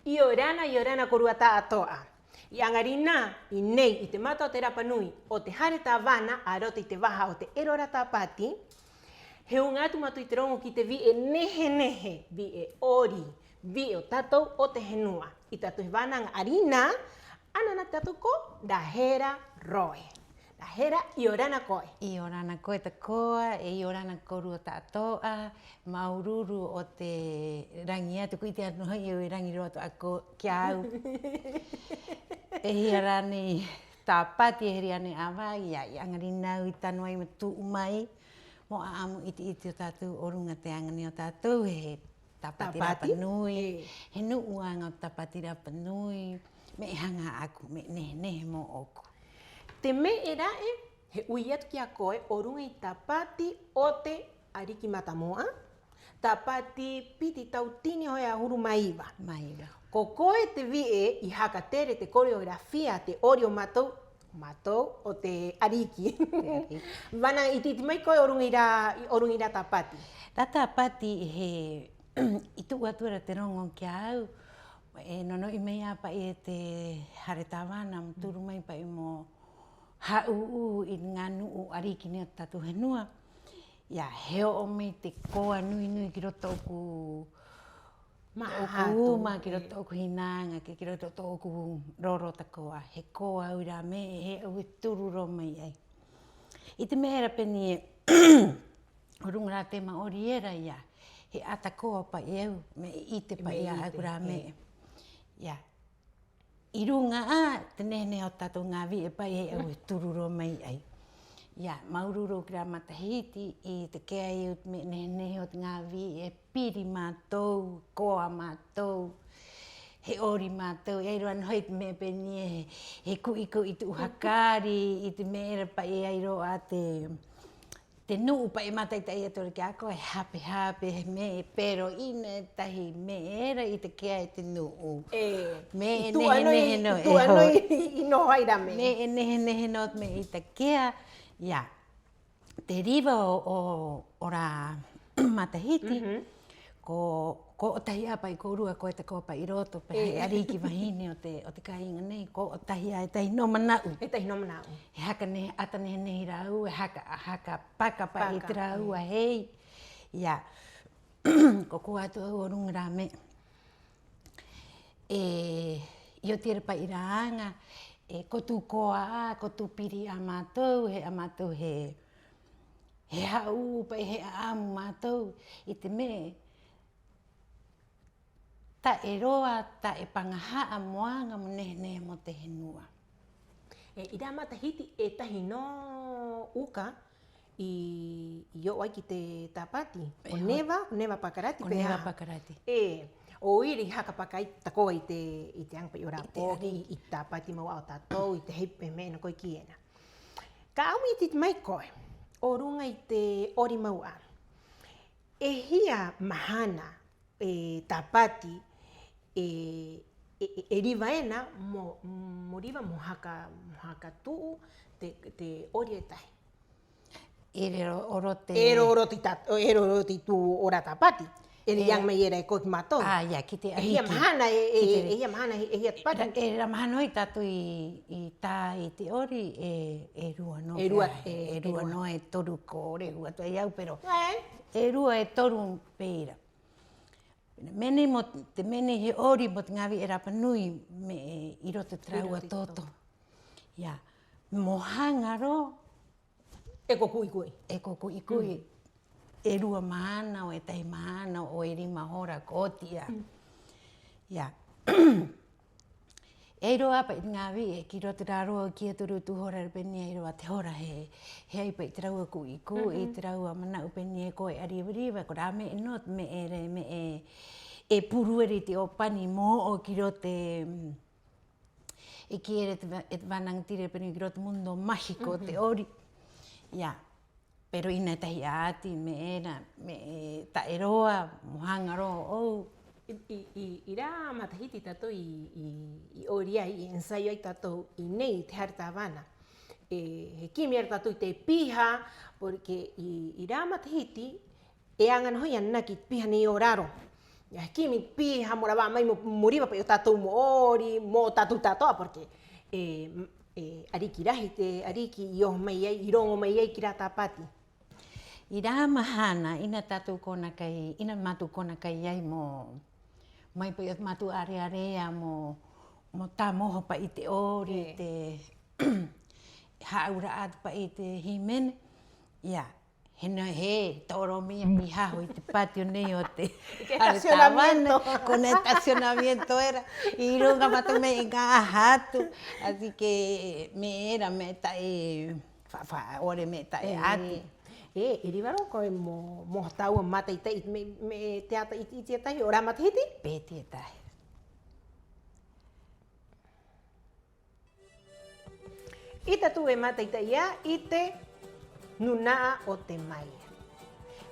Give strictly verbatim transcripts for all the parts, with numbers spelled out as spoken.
'Iorana, 'iorana kōrua ta'ato'a. 'I 'aŋa rinā, 'i nei, 'i te mata o te Rapa Nui, o te Hare Tāvana, a roto i te vaha o te 'Ero Rā Tāpati, he uŋa atu mātou i te roŋo ki te vi'e nehe-nehe, vi'e 'ori, vi'e o tātou o te henua. 'I tātou he vānaŋa 'arina, 'ana nā tātou ko Rahera Roe. Rahera, 'iorana koe. 'Iorana koe tako'a, 'e 'iorana kōrua ta'ato'a, māuru-uru o te raŋi atu, ko 'ite atu ho'i au e raŋi rō atu a koe ki a au. E hia rā nei Tāpati, e hia rā nei 'āva'e, 'ai 'aŋa rinā au i tano ai mo tu'u mai mo 'a'amu 'iti-'iti o tātou o ruŋa te aŋa nei o tātou, he Tāpati Rapa Nui, he nu'u aŋa o Tāpati Rapa Nui, me'e haŋa 'ā'aku, me'e nehe-nehe mō'oku. Te me'e ra'e, he 'ui atu ki a koe o ruŋa i Tāpati o te 'ariki Matamo'a, Tāpati piti tautini ho'e 'ahuru mā iva. Mā iva. Ko koe te vi'e i haka tere te coreografía, te 'ori o mātou, mātou o te 'ariki. Te 'ariki. Vānaŋa 'iti-'iti mai koe o ruŋa i rā, o ruŋa i rā Tāpati. Rā Tāpati he, i tu'u atu era te roŋo ki a au, e no-no'i mai 'ā pa'i e te Hare Tāvana mo turu mai pa'i mo hā'ū'ū i ŋā nu'u 'ariki nei o te tātou henua. Ia, he o'o mai te koa nui-nui ki roto tō'oku, tō'oku uma, ki roto tō'oku hinaŋa, ki, ki roto tō'oku roro tako'a. He koa au i rā me'e, he au e turu rō mai ai. 'I te me'e era pē nei ē, o ruŋa rā te mā'ori era, ia, he 'ata koa pa'i au, me'e 'ite pa'i 'ā'aku rā me'e. Ia. 'I ruŋa 'ā te nehe-nehe o tātou ŋā vi'e pa'i, he au e turu rō mai ai. Ia, māuru-uru ki rā matahiti i take'a ai au te me'e nehe-nehe o te ŋā vi'e, piri mātou, koa mātou, he 'ori mātou, e ai rō 'ana ho'i te me'e pē nei ē, he, he ku'i-ku'i tu'u hakari, 'i te me'e era pa'i e ai rō 'ā te, te nu'u pa'i e māta'i-ta'i atu era ki a koe, he hape-hape, he me'e, pero 'ina e tahi me'e era i take'a e te nu'u. E, me'e nehe-nehe nō, e tu'u 'ā nō i, i noho ai rā me'e. Me'e nehe-nehe nō te me'e i take'a, ia. Te riva o, o, o rā matahiti, ko, ko o'o tahi 'ā pa'i kōrua, koe tako'a pa'i 'i roto, pē hē he 'ariki vahine o te, o te kāiŋa nei, ko o'o tahi 'ā e tahi nō mana'u. E tahi nō mana'u. He haka nehe, 'ata nehe-nehe i a rāua, he haka, haka paka pa'i i te rāua hei. Ia, ko koa atu a au o ruŋa i rā me'e. E, i oti era pa'i i rā aŋa, e, ko tū koa 'ā, ko tū piri 'ā mātou, he, 'ā mātou he, he hā'ū'ū pa'i, he 'a'amu mātou i te me'e ta'e roa, ta'e paŋaha'a mo aŋa mo nehe-nehe mo te henua. E, 'i rā matahiti e tahi nō uka i, i o'o ai ki te Tāpati. Ko Neva, ko Neva Pakarati pēhā. Ko Neva Pakarati. E, 'o ira i haka paka ai tako'a i te, i te aŋa pa'i o rā poki, i te Tāpati mau 'ā o tātou, i te hei pē me'e nō koe kī ena. Ka 'a'amu 'iti-'iti mai koe o ruŋa i te 'ori mau 'ā. E hia mahana, e, Tāpati, e, e, e, e riva ena mo, mo riva mo haka, mo haka tu'u te, te 'ori e tahi. Era o roto i te, era o roto i ta-, era o roto i tū o rā Tāpati. Era i aŋa mai era e koe ki a mātou. A, ia, ki te 'ariki. E hia mahana, e, e hia mahana, e hia Tāpati. Era, era mahana ho'i tātou i, i tā i te 'ori, e, e rua nō, e rua, e rua nō, e toru ko rehu atu ai au, pero e rua, e toru pē ira. Me'e nei mo, te me'e nei he 'ori mo te ŋā vi'e rapa nui, me'e 'i roto i te rāua toto. Ia, mo haŋa rō, e ko ku'i-ku'i. E ko ku'i-ku'i. E rua mahana, 'o e tahi mahana, 'o e rima hora, ko oti 'ā. Ia. E ai rō 'ā pa'i te ŋā vi'e ki roto i te rā roa o kī atu era o tū hora era pē nei ē, ai rō 'ā te hora he, he ai pa'i te rāua ku'i-ku'i, te rāua mana'u pē nei ē, ko e'a riva-riva, ko rā me'e nō te me'e era, me'e e puru era i te 'ōpani mo o'o ki roto i te, e kī era e te va-, e te vānaŋa tira era pē nei ē, ki roto i te mundo mágico o te 'ori. Ia. Pero 'ina e tahi 'ā'ati, me'e era, me'e ta'e roa, mo haŋa rō ō'ou. I, i, i, 'i rā matahiti tātou i, i, i 'ori ai, i ensayo ai tātou 'i nei i te hare tāvana. E, he kimi era tātou i te piha, porque i, 'i rā matahiti, e aŋa nō ho'i 'ana ki te piha nei o raro. Ia, he kimi piha mo rava'a mai mo, mo riva pa'i o tātou mō'ori, mo tātou ta'ato'a, porque, e, e, ariki rahi te ariki i oho mai ai, i roŋo mai ai ki rā tāpati. 'I rā mahana, 'ina tātou kona kai, 'ina mātou kona kai ai mo, mai pa'i o te mātou 'ārearea mo, mo tamu oho pa'i te 'ori, te hā'aura'a atu pa'i te hīmene. Ia, he nō, he to'o rō mai ai i haho i te patio nei o te, o te estacionamiento. Con el estacionamiento era. 'I ruŋa mātou me'e ŋā'aha atu. Así que me'e era, me'e ta'e fa, fa, 'ore me'e ta'e 'ati. E, e riva rō koe mo, mo tāua mata'ita'i, me'e, me'e te ata 'iti, 'iti e tahi, o rā matahiti? Pē 'iti e tahi. 'Ī tātou e mata'ita'i 'ā i te nūna'a o te Mā'ere.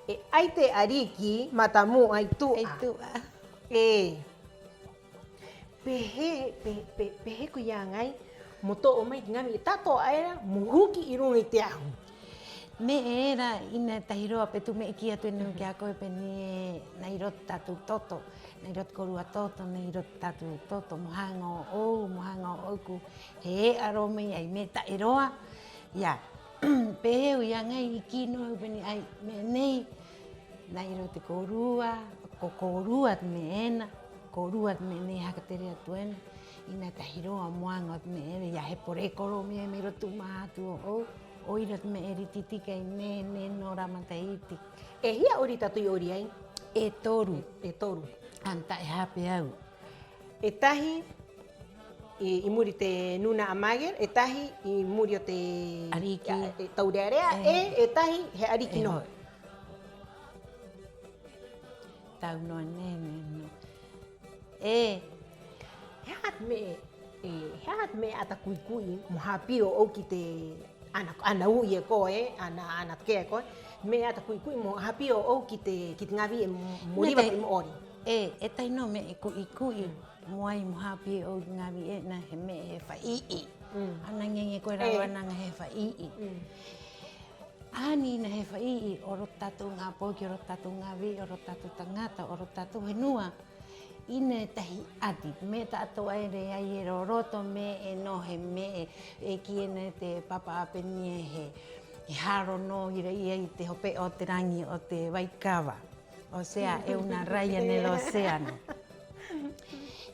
E ai te ariki matamu'a i tu'a. I tu'a. E. ¿Pē hē, pē, pē, pē hē koe i aŋa ai mo to'o mai te ŋā vi'e ta'ato'a era mo huki 'i ruŋa i te ahu? Me'e era, 'ina e tahi rō 'ā, pē tū me'e kī atu ena ki a koe pē nei ē: nā 'i roto tātou toto, nā 'i roto kōrua toto, nā 'i roto tātou toto, mo haŋa ō'ou, mo haŋa ō'oku, he e'a rō mai ai, me'e ta'e roa. Ia, pē hē au i aŋa ai, i kī nō au pē nei ē: ai, me'e nei, nā 'i roto te kōrua, ko kōrua te me'e ena, kōrua te me'e nei e haka tere atu ena. 'Ina e tahi rō 'ā mo aŋa o te me'e era, ia, he poreko rō mai ai mai roto tū māhatu ō'ou, 'o ira te me'e rititiki ai nei, nei nō rā matahiti. ¿E hia 'ori tātou i 'ori ai? E toru. E, e toru. 'Ana ta'e hape au. E tahi 'i, 'i muri i te nūna'a Mā'ere, e tahi 'i muri o te ariki, e, e taure'are'a, e, e tahi he ariki nō. Tau nō ena, ena nō. E. ¿He aha te me'e, e, he aha te me'e 'ata ku'i-ku'i mo hāpī ō'ou ki te, ana, ana u'i e koe, ana, ana take'a e koe, me'e 'ata ku'i-ku'i mo hāpī ō'ou ki te, ki te ŋā vi'e mo, mo riva pa'i mo 'ori? E, e tahi nō me'e ku'i-ku'i mo ai mo hāpī ō'ou ki te ŋā vi'e ena, he me'e he fa'i'i. Ana ŋeŋe koe rāua, ana aŋa he fa'i'i. 'Aŋa 'ina he fa'i'i o roto tātou ŋā poki, o roto tātou ŋā vi'e, o roto tātou taŋata, o roto tātou henua. 'Ina e tahi 'ati, te me'e ta'ato'a era e ai era o roto, me'e nō he me'e e kī ena e te pāpa'ā pē nei ē: he, he haro nō ira 'ī i te hope'a o te raŋi o te vaikava. O sea, es una raya en el océano.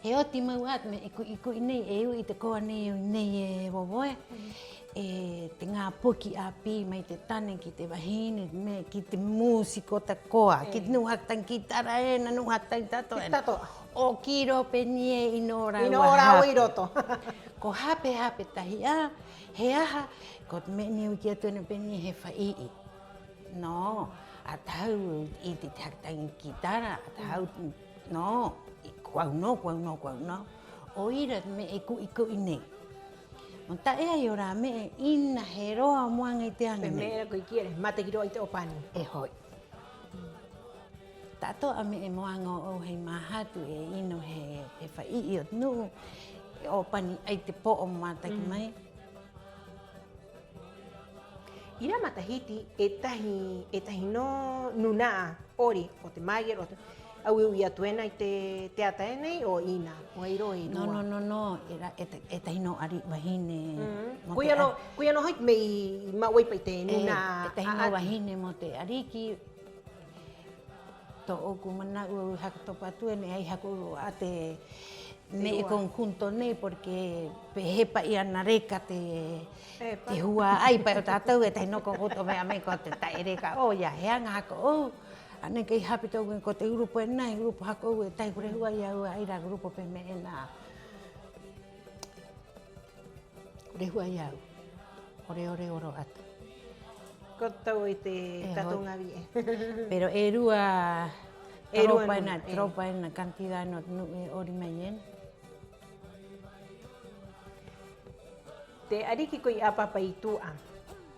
He oti mau 'ā te me'e ku'i-ku'i nei, e u'i te koa nei, e u'i nei, e vovo ē. E te ŋā poki 'āpī, mai te tane ki te vahine, me'e ki te mūsiko tako'a, ki te nu'u haka taŋi kitara ena, nu'u haka taŋi tato ena. Tato. 'O kī rō pē nei ē: 'ino rāua, 'ino rāua 'i roto. Ko hape-hape tahi 'ā, ¿he aha? Ko te me'e nei au i kī atu ena pē nei ē: he fa'i'i. Nō, 'ata hau i te, te haka taŋi kitara, 'ata hau, nō, ko au nō, ko au nō, ko au nō. 'O ira te me'e ku'i-ku'i nei. Mo ta'e ai o rā me'e, 'ina he roa mo aŋa i te aŋa nei. Pē me'e era koe i kī era, he mataki rō 'ā i te 'ōpani. E ho'i. Ta'ato'a me'e mo aŋa ō'ou hai māhatu, e 'ino he, he fa'i'i o te nu'u, e 'ōpani 'ā i te po'o mo mataki mai. 'I rā matahiti e tahi, e tahi nō nūna'a 'ori o te Mā'ere, o te, a u'i-u'i atu ena i te, te ata ena nei, 'o 'ina, 'o ai rō e rua? Nō, nō, nō, nō, e ra-, e ta-, e tahi nō 'ari-, vahine mo te... Koia nō, koia nō hai te me'e i ma'u ai pa'i te nūna'a. E tahi nō vahine mo te 'ariki. Tō'oku mana'u, au i haka topa atu ena, e ai haka 'ou 'ā te me'e conjunto nei, porque pē hē pa'i ana reka te, te hua'ai pa'i o tātou, e tahi nō conjunto me'e mai ko te ta'e reka. 'O ia, he aŋa haka 'ou, a nei kai hape tō'oku, ko te grupo ena, he grupo haka 'ou, e tahi ko rehu ai a au, e ai rā grupo pē me'e ena. Rehu ai a au. 'Ore-ore o roto 'ata. Ko tau i te tātou ŋā vi'e. Pero e rua, e rua tropa ena, tropa ena, cantidad ena o te nu'u e 'ori mai ena. Te 'ariki koe i 'āpapa i tu'a,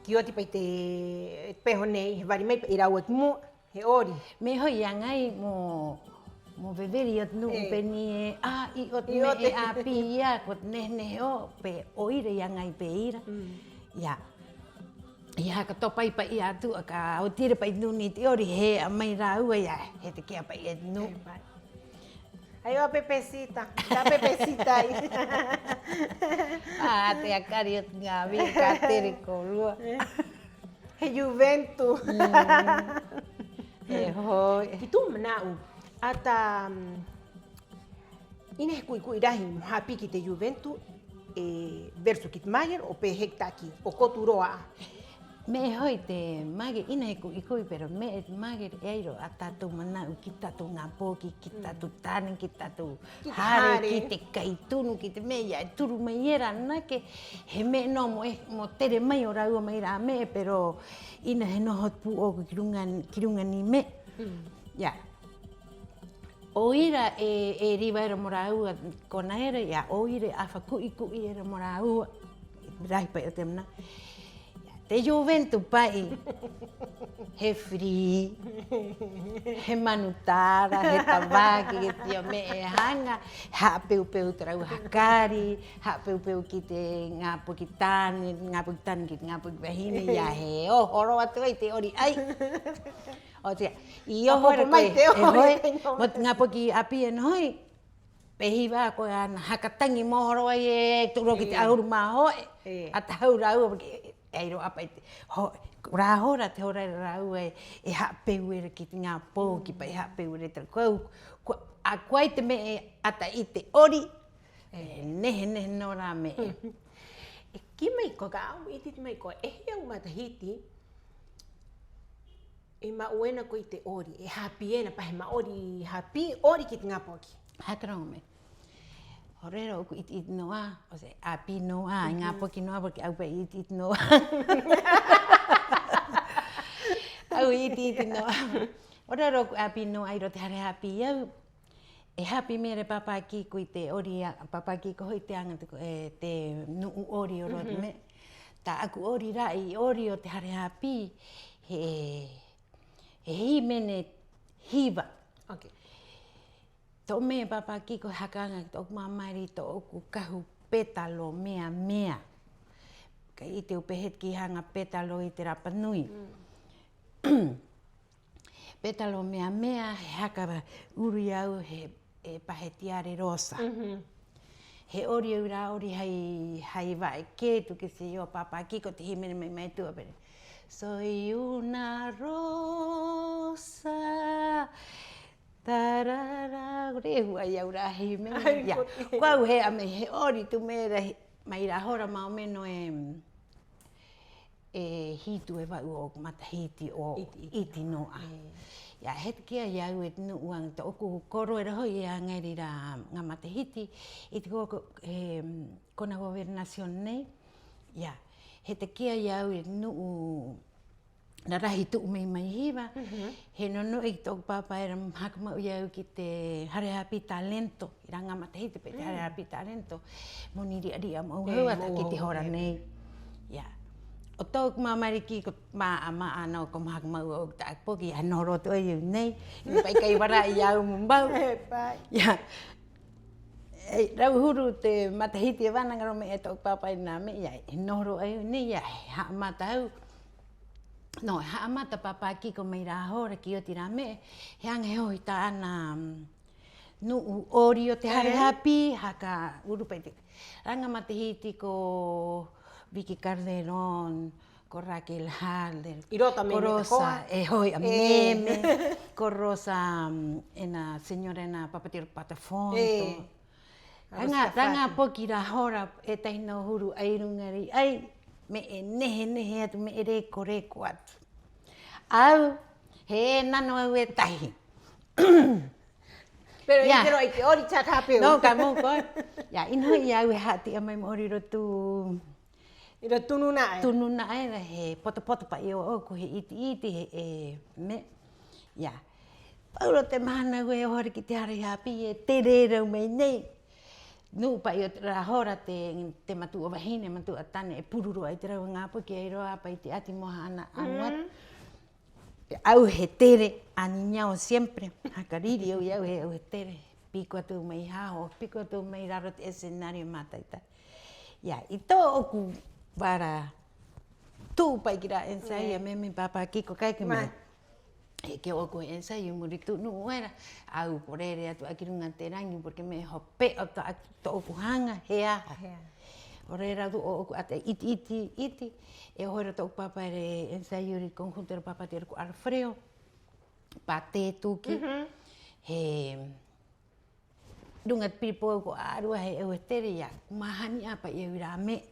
ki oti pa'i te peho nei, he vari mai pa'i rāua ki mu'a. He 'ori. Me'e ho'i i aŋa ai mo, mo veveri o te nu'u pē nei ē: 'ā, 'ī o te me'e 'āpī ia, ko te nehe-nehe 'ō, pē 'o ira i aŋa ai pē ira. Ia. I haka topa ai pa'i a tu'a, ka oti era pa'i te nu'u nei te 'ori, he e'a mai rāua, ia, he take'a pa'i e te nu'u. E pa'i. Ai, o Pepesita, tā Pepesita ai. 'Ā, te 'akari o te ŋā vi'e ka tere kōrua. He juventud. E ho'i. Ki tū mana'u, 'ata, mm, 'ina he ku'i-ku'i rahi mo hāpī ki te juventud, e, versus ki te Mager, 'o pē hē ki te 'aki, 'o ko tū roa 'ā. Me'e ho'i te Mager, 'ina he ku'i-ku'i, pero me'e Mager e ai rō 'ā tātou mana'u ki tātou ŋā poki, ki tātou tane, ki tātou hare, ki te kai tunu, ki te me'e ia e turu mai era anake, he me'e nō mo, e, mo tere mai o rāua mai rā me'e, pero 'ina he noho te pū'oko ki ruŋa, ki ruŋa nei me'e. Ia. 'O ira e, e riva era mo rāua kona era, ia, 'o ira e 'afa ku'i-ku'i era mo rāua. Rahi pa'i o te mana'u. Ia, te juventud pa'i, he free, he manu tara, he tavaki, he tio me'e haŋa, ha'apeu-peu te rāua hakari, ha'apeu-peu ki te ŋā poki tane, ŋā poki tane ki te ŋā poki vahine, ia he oho rō atu ai te 'ori 'ai. O te, i oho era koe, e ho'i, mo te ŋā poki 'āpī ena ho'i, pē hiva koe ana haka taŋi mo oho rō ai e tu'u rō ki te 'ahuru mā ho'e, 'ata hau rāua, porque e ai rō 'ā pa'i te, ho, rā hora, te hora era rāua e, e ha'apeu era ki te ŋā poki pa'i, e ha'apeu era te rāua, ko, ko, a, ko ai te me'e 'ata i te 'ori, e nehe-nehe nō rā me'e. E kī mai koe, ka au 'iti-'iti mai koe, e hē au matahiti e ma'u ena koe i te 'ori, e hāpī ena, pa he ma'ori hāpī 'ori ki te ŋā poki. Haka roŋo mai. Hore rō 'ō'oku 'iti-'iti nō 'ā, 'o se 'āpī nō 'ā, i ŋā poki nō 'ā, porque au pa'i 'iti-'iti nō 'ā. Au 'iti-'iti nō 'ā. Hore rō 'ō'oku 'āpī nō 'ā 'i roto te hare hāpī a au. E hāpī mai era e pāpā Kiko i te 'ori, a pāpā Kiko ho'i te aŋa te, e, te nu'u 'ori o roto me'e. Tā'aku 'ori ra'e i 'ori o te hare hāpī, he, he hīmene hiva. To'o mai e pāpā Kiko he haka aŋa ki tō'oku māmari tō'oku kahu pétalo mea-mea. Ka 'ite au pē hē te kī haŋa pétalo i te Rapa Nui. Pétalo mea-mea, he haka uru i a au he, e, pa he tiare rosa. He 'ori au i rā 'ori hai, hai va'e kē atu, qué sé yo, pāpā Kiko, te hīmene mai, mai tu'a, pero soy una rosa, tarara, rehu 'ā i a au rā hīmene. Ia, ko au he, a, mai he 'ori tu'u mai era, mai rā hora más o menos e, e hitu e va'u ō'oku matahiti 'o 'iti-'iti nō 'ā. Ia, he take'a i a au e te nu'u aŋa, tō'oku koro era ho'i e aŋa era i rā ŋā matahiti, i te ko, ko, e, kona gobernación nei. Ia, he take'a i a au e te nu'u rarahi tu'u mai mai Hiva, he no-no'i ki tō'oku pāpā era mo haka ma'u i a au ki te hare hāpī talento, i rā ŋā matahiti pa'i te hare hāpī talento, mo niri'a-ri'a ma'u hau 'ata ki te hora nei. Ia. 'O tō'oku māmari Kiko, ma'a-ma'a nō ko mo haka ma'u ō'oku tā'aku poki, ia, noho rō atu 'ā i a au nei, 'ina pa'i kai vara'a i a au mo va'u. Ia. E rau huru te matahiti e vānaŋa rō mai e tō'oku pāpā i nā me'e, ia, e noho rō 'ā i a au nei, ia, he ha'amata au. No, he ha'amata pāpā Kiko mai rā hora ki oti rā me'e, he aŋa he oho i tā'ana, mm, nu'u 'ori o te hare hāpī, haka uru pa'i te rā ŋā matahiti ko Vicky Calderón, ko Raquel Halder, ko Rosa, e ho'i, a meme, ko Rosa, mm, ena señora ena Papatero Patafondo. Rā ŋā, rā ŋā poki rā hora e tahi nō huru 'ai ruŋa era 'ai, me'e nehe-nehe atu, me'e reko-reko atu. A au, he nano au e tahi. Pero i te roa i te 'ori cha tāpeu. No, ka mou koe. Ia, 'ina ho'i i a au e ha'ati'a mai mo 'ori 'i roto i rā tunu na'e. Tunu na'e era he poto-poto pa'i ō'oku, he 'iti-'iti, he, e, me'e. Ia. Paurō te mahana au e oho era ki te hare hāpī, e tere era au mai nei. Nu'u pa'i o te rā hora te, te matu'a vahine, matu'a tane, e puru rō 'ā i te rāua ŋā poki, e ai rō 'ā pa'i te 'ati mo ha'ana 'aŋu atu. Au he tere, aniñao siempre, haka riri au i a au he, au he tere. Piko atu mai haho, piko atu mai raro te escenario, māta'i-ta'i. Ia, i tō'oku vara tu'u pa'i ki rā ensayo, a meme, pāpā Kiko, kai ke mai. e kī ō'oku he ensayo i muri i tū nu'u era, a au ko rere atu 'ā ki ruŋa te raŋi, porque me'e hope'a tō'oku haŋa he aha. He aha. Ko rere atu ō'oku 'ātā 'iti, 'iti, 'iti, e oho era tō'oku pāpā era e ensayo era i conjunto era pāpātio era ko Alfredo Pate Tuki. He ruŋa te piripou ko 'arua he eu estere, ia, ko māhani 'ā pa'i au i rā me'e.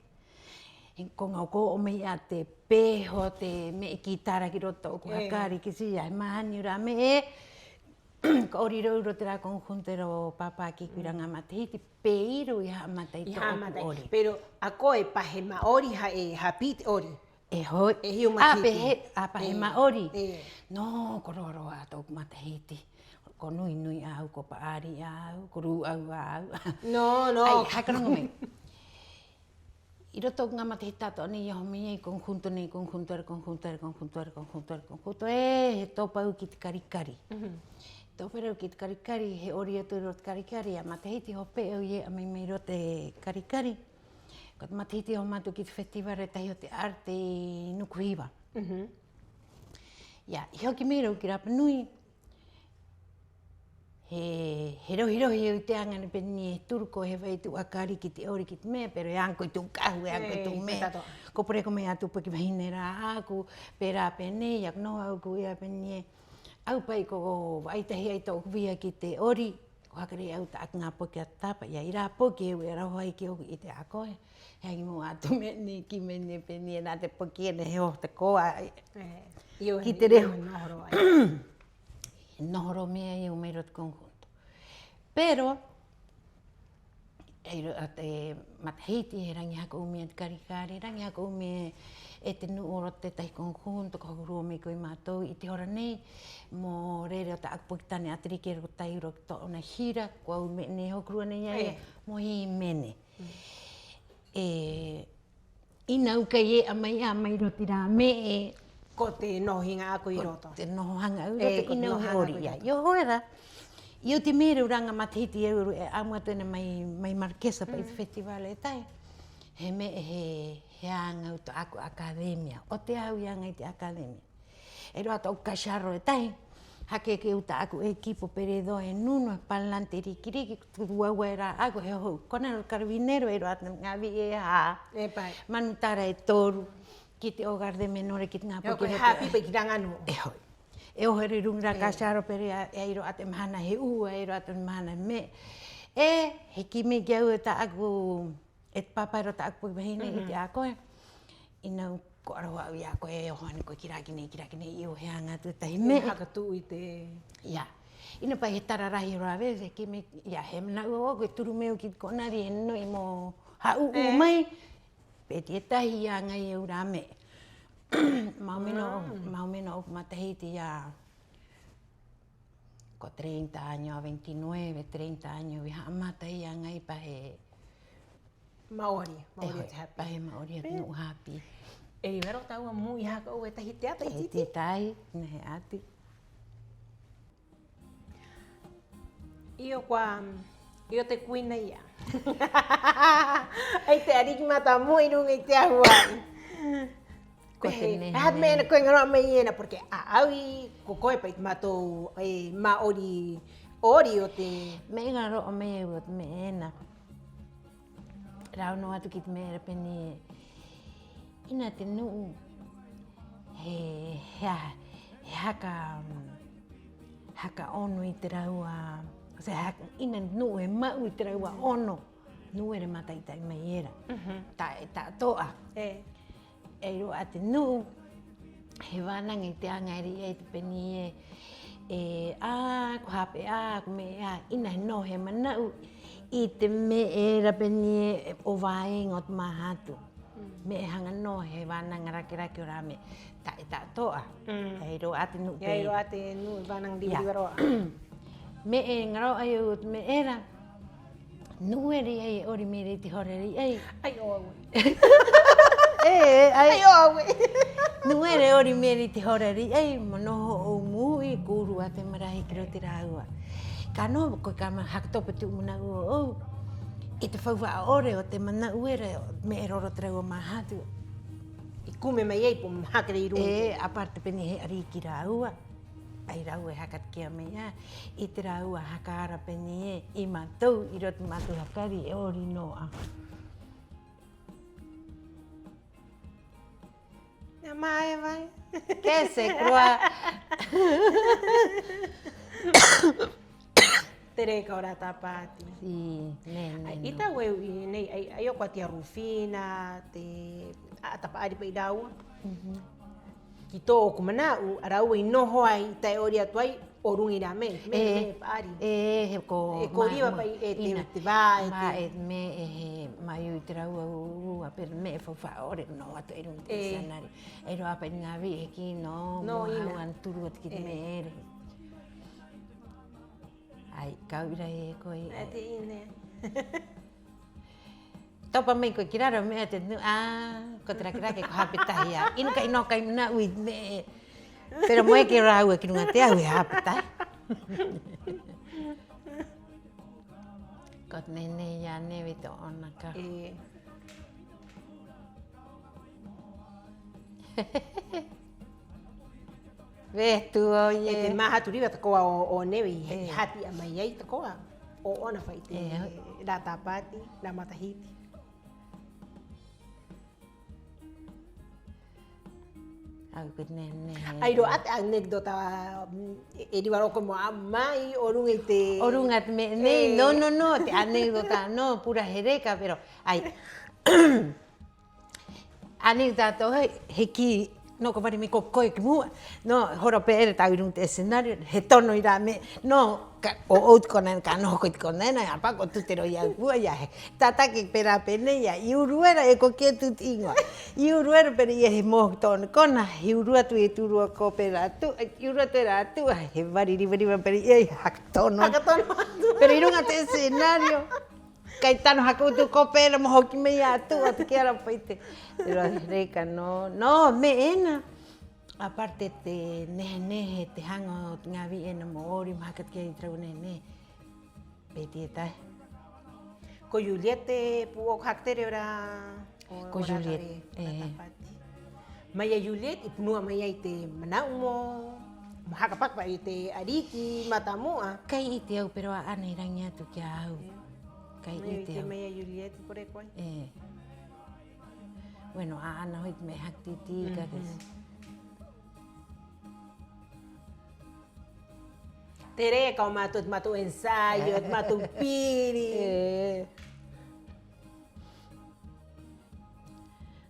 He koŋa ko o'o mai 'ā te peho, te me'e kitara ki roto tō'oku hakari, ki si, ia, he māhani au i rā me'e. Ka 'ori rō au 'i roto i te rā conjunto era o pāpā kī ko ira ŋā matahiti, pē ira au i ha'amata ai tō'oku 'ori. Pero a koe, pa he ma'ori, ha, e hāpī te 'ori? E hoi. E hiu matahiti. 'Ā, pa he, 'ā, pa he ma'ori. Nō, ko roa-roa 'ā tō'oku matahiti. Ko nui-nui 'ā au, ko pa'ari 'ā au, ko rū'au 'ā au. Nō, nō. 'Ai, haka roŋo mai. 'I roto tō'oku ŋā matahiti ta'ato'a nei i oho mai ai, conjunto nei, conjunto era, conjunto era, conjunto era, conjunto era, conjunto, e, he topa au ki te kari-kari. He topa era au ki te kari-kari, he 'ori atu 'i roto te kari-kari, a matahiti hope'a au i e'a mai mai roto te kari-kari. Ko te matahiti i oho mai atu ki te festival e tahi o te arte 'i Nukuhiva. Ia, i hoki mai era au ki Rapa Nui, he, he rohi-rohi au i te aŋa nei pē nei ē, he turu koe he vai tū 'akari ki te 'ori ki te me'e, pero e aŋa koe i tū kahu, e aŋa koe i tū me'e. Ko poreko mai 'ā tū poki vahine rā'aku, pē rā pē nei, ia ko noho au ko u'i 'ā pē nei ē, au pa'i ko va'ai tahi ai tō'oku viha ki te 'ori, ko haka rē au tā'aku ŋā poki a te tapa, ia, 'i rā poki e u'i era ho'i ki ō'oku i te 'ā koe. He aŋi mau 'ā tū me'e nei, kī mai nei pē nei ē, nā te poki ena he oho tako'a ki te rehu. He noho rō mai ai au mai roto te conjunto. Pero e ai rō 'ā te matahiti he raŋi haka 'ou mai e te kari-kari, raŋi haka 'ou mai e te nu'u o roto i te tētahi conjunto, ko haku rua mai koe i a mātou 'i te hora nei mo rere o tā'aku poki tane 'atariki era ko Tairo ki tō'ona hira, ko au me'e nei hoki rua nei a ia mo hīmene. 'E 'ina au kai e'a mai 'ā mai roto i rā me'e, ko te noho haŋa 'ā koe 'i roto. Te noho haŋa au 'i roto, 'ina au he 'ori. Ia, i oho era, i oti mai era au rā ŋā matahiti au e 'amu atu ena mai, mai Marquesa pa'i te festival e tahi. He me'e he, he aŋa au tā'aku academia. 'O te aha au i aŋa ai te academia? E ai rō 'ā tō'oku cachorro e tahi. Haka eke au tā'aku equipo, pero e dos en uno, he parlante riki-riki, ko tū uaua e rā'aku, he oho au. Kona rō te carabinero, e ai rō 'ā te ŋā vi'e e hā. E pa'i. Manu tara e toru, ki te hogar de menores, ki te ŋā poki era. Hāpī pa'i ki rā ŋā nu'u. E hoi. E oho era 'i ruŋa i rā cachorro, pero e ai rō 'ā te mahana he 'ua, e ai rō 'ā te mahana he me'e. 'E he kī mai ki a au e tā'aku e te pāpa'i era o tā'aku poki vahine, 'i te 'ā koe, 'ina au ko aroha au i a koe, e oho 'ana koe ki rā, ki nei, ki rā, ki nei, 'io, he aŋa atu e tahi me'e. Haka tu'u i te... Ia. 'Ina pa'i he tara rahi rō a veces, he kī mai, ia, he mana'u ō'oku e turu mai au ki te kona ri, he no'i mo hā'ū'ū mai. Peti e tahi i aŋa ai au rā me'e. Más o menos, más o menos ō'oku matahiti ia ko treinta años, veintinueve, treinta años i ha'amata ai i aŋa ai pa he ma'ori, ma'ori o te hāpī. Pa he ma'ori o te nu'u hāpī. E ai rō tāua mo u'i haka 'ou e tahi te ata 'iti-'iti? E tahi, 'ina he 'ati. 'Io, kua, 'io te kuina ia. Ai te 'ariki matamu'a 'i ruŋa i te ahua'i. Ko te me'e ena koe e ŋaro'a mai ena, porque a au i, ko koe pa'i te mātou, e, ma'ori 'ori o te... Me'e ŋaro'a mai au o te me'e ena. Rau nō atu ki te me'e era pē nei ē, 'ina te nu'u he, he, he haka, haka 'ono i te rāua, o sea, haka, 'ina te nu'u he ma'u i te rāua 'ono. Nu'u era e māta'i-ta'i mai era. Ta, ta'ato'a. E ai rō 'ā te nu'u he vānaŋa i te aŋa era i ai te pē nei ē, e, 'ā, ko hape 'ā, ko me'e 'ā, 'ina he noho he mana'u i te me'e era pē nei ē o vāeŋa o te māhatu. Me'e haŋa nō he vānaŋa rake-rake o rā me'e. Ta, ta'ato'a. E ai rō 'ā te nu'u pē. E ai rō 'ā te nu'u vānaŋa riva-riva rō 'ā. Me'e ŋaro'a ai au o te me'e era. Nu'u era i ai e 'ori mai era i te hora era i ai. Ai 'o au e. E, e, ai. Ai 'o au e. Nu'u era e 'ori mai era i te hora era i ai, mo noho 'ou mo u'i, ko uru 'ā te marae ki roto i a rāua. Ka noho koe ka haka topa te mana'u ō'ou i te faufa'a 'ore o te mana'u era, me'e era o roto i te rāua māhatu. I kume mai ai, po mo haka rē 'i ruŋa. E, aparte pē nei he 'ariki rāua. 'Ai rāua e haka take'a mai 'ā i te rāua haka ara pē nei ē, i mātou 'i roto i te mātou hakari e 'ori nō 'ā. Nā, mai, mai. Qué se croa. Te reka o rā tāpati. Sí, nē, nē, nō. 'Ai, i tā'au e u'i nei, 'ai, 'ai o kua te Rufina, te, a, tāpa'ari pa'i rāua. Ki tō'oku mana'u, a rāua i noho ai, i tae 'ori atu ai, o ruŋa i rā me'e, me'e, me'e pa'ari. E, he ko, e ko riva pa'i, e te, te vā, e te, e me'e, he māui-ui te rāua uru-uru, pero me'e faufa'a 'ore nō atu e ruŋa i te escenario. E roa pa'i ŋā vi'e he kī nō, nō, mo ha'u ana turu atu ki te me'e era. 'Ai, ka u'i rā e koe. E te 'ina. Topa mai koe ki raro me'e te nu'u, a, ko te rake-rake ko hape tahi 'ā. 'Ina kai nō kai mana'u i te me'e. Pero mo eke rāua ki ruŋa te ahu e hape tahi. Ko te nei-nei i a Neve tō'ona kahu. E. Vetu, oye. E te māhatu riva tako'a o, o Neve i, i hāti'a mai ai tako'a ō'ona fai te rā tāpati, rā matahiti. Au, ko te nei-nei. 'Ai rō 'ā te anécdota, e, e riva rō koe mo 'a'amu mai o ruŋa i te, o ruŋa i te me'e nei, nō, nō, nō, te anécdota nō, pura hereka, pero, 'ai. Anécdota, he kī, nō, ko vari mai ko koe ki mu'a, nō, hora pē era tā'au 'i ruŋa i te escenario, he tono i rā me'e, nō, ka, 'o, 'o te kona ena, ka noho koe i te kona ena, 'āpā ko tute rō i a au pūai, 'ā, he tataki pē rā pē nei, 'ā, i uru era, e ko kī atu te 'īŋoa. I uru era, pero 'ī a he moho ki tō'ona kona, he uru atu, e te uru a kope era atu, i uru atu era atu, 'ā, he vari riva-riva, pero 'ī a i haka tono. Haka tono atu. Pero 'i ruŋa i te escenario. Kai tano haka utu kope era mo hoki mai atu, o te kī era pa'i te, pero hereka nō, nō, me'e ena. Aparte te nehe-nehe, te haŋa o te ŋā vi'e ena mo 'ori, mo haka take'a i te rāua nehe-nehe. Peti e tahi. Ko Juliet te pū'oko haka tere o rā, o rā tāpati. Ko Juliet, e. Mai a Juliet i punua mai ai te mana'u mo, mo haka paka pa'i i te 'ariki matamu'a. Kai 'ite au, pero 'ā'ana i raŋi atu ki a au. Kai 'ite au. Mai a Juliet i kore koe. E. Bueno, 'ā'ana ho'i te me'e haka tī-tī, ka te Te reka o mātou, te mātou ensayo, te mātou piri. E.